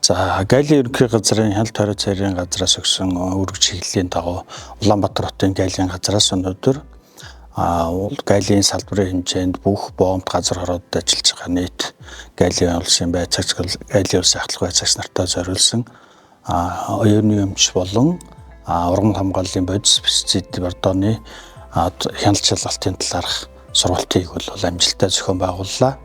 За, Галийн ерөнхий газрын хяналт хорио цайрын газраас өгсөн үүрэг чиглэлийн дагуу Улаанбаатар хотын Галийн газраас өнөөдөр Галийн салбарын хэмжээнд бүх боомт газар хороодод ажиллаж байгаа нийт Галийн улсын байцаагч, Галийн улсын ахлах байцаагч нартай зориулсан оюуны өмч болон ургамал хамгааллын бодис пестицид бордооны хяналт шалгалтын талаарх сургалтыг бол амжилттай зохион байгууллаа.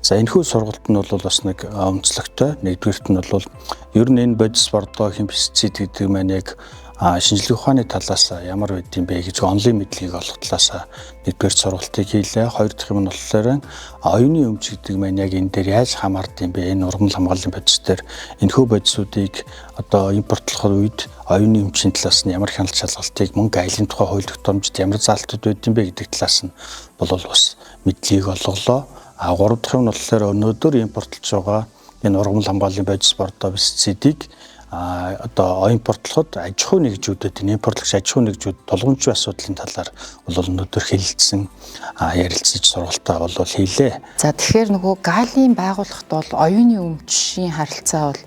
За, энэхүү сургалт нь бол бас нэг онцлогтой. Нэгдүгээрт нь бол ер нь энэ бодис бордоо хэм пестицид гэдэг маань яг шинжлэх ухааны талаас ямар байд юм бэ гэж онлын мэдлэгийг олох талаас нэгдүгээр сургалтыг хийлээ. Хоёр дахь юм нь болохоор оюуны өмч гэдэг маань яг энэ дээр яаж хамаард юм бэ? Энэ ургамал хамгааллын бодис дээр энэхүү бодисуудыг одоо импортлох үед оюуны өмчийн талаас нь ямар хяналт шалгалтыг, мөн айлын тухай хууль тогтоомжид ямар заалтууд байд юм бэ гэдэг талаас нь бол бас мэдлэгийг олголоо. А гурав дахь нь болохоор өнөөдөр импортлж байгаа энэ ургамал хамгааллын бодис бордоо пестицидийг одоо импортлоход аж ахуй нэгжүүдэд, энэ импортлогч аж ахуй нэгжүүд тулгамжгүй асуудлын талаар бол өнөөдөр хэлэлцсэн, ярилцаж сургалтаа бол хийлээ. За, тэгэхээр нөгөө Галийн байгууллагт бол оюуны өмчийн харилцаа бол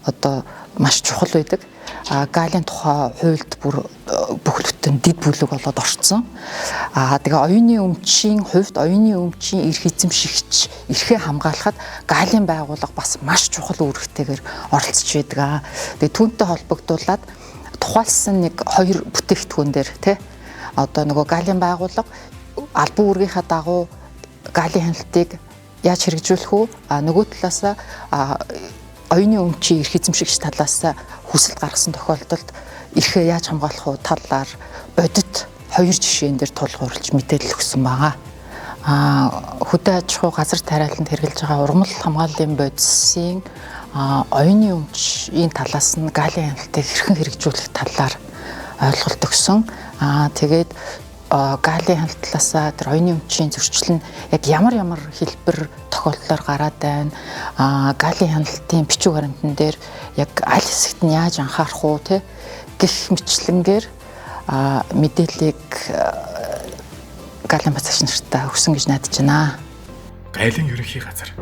одоо маш чухал байдаг. Галийн тухай хуульд бүр бүх бүтэн дэд бүлэг болоод орцсон. Тэгээ оюуны өмчийн хувьд оюуны өмчийн эрх эзэмшигч эрхээ хамгаалахад Галийн байгууллага бас маш чухал үүрэгтэйгээр оролцож байдаг. Тэгээ түүнтэй холбогдуулаад тухайлсан нэг хоёр бүтээгдэхүүн дээр тий одоо нөгөө Галийн байгууллага албан үүргийнхаа дагуу Галийн хяналтыг яаж хэрэгжүүлэх үү? Нөгөө талаасаа оюуны өмчийн эрх эзэмшигч талаас хүсэлт гаргасан тохиолдолд эрхээ яаж хамгаалах уу талаар бодит хоёр жишээн дээр тулгуурлаж мэдээлэл өгсөн байгаа. Хөдөө аж ахуй газар тариаланд хэрэглэж байгаа ургамал хамгааллын бодисын оюуны өмчийн талаас нь Галийн хяналтыг хэрхэн хэрэгжүүлэх талаар ойлголт өгсөн. Тэгээд Галийн хяналт талаасаа тэр оюуны өмчийн зөрчил нь яг ямар ямар хэлбэр тохиолдлоор гараад байна. Галийн хяналтын бичиг баримтан дээр яг аль хэсэгт нь яаж анхаарах уу те гэх мэтлэнгээр мэдээллийг Галийн бацаагч нартаа өгсөн гэж найдаж байна. Галийн ерөнхий газар.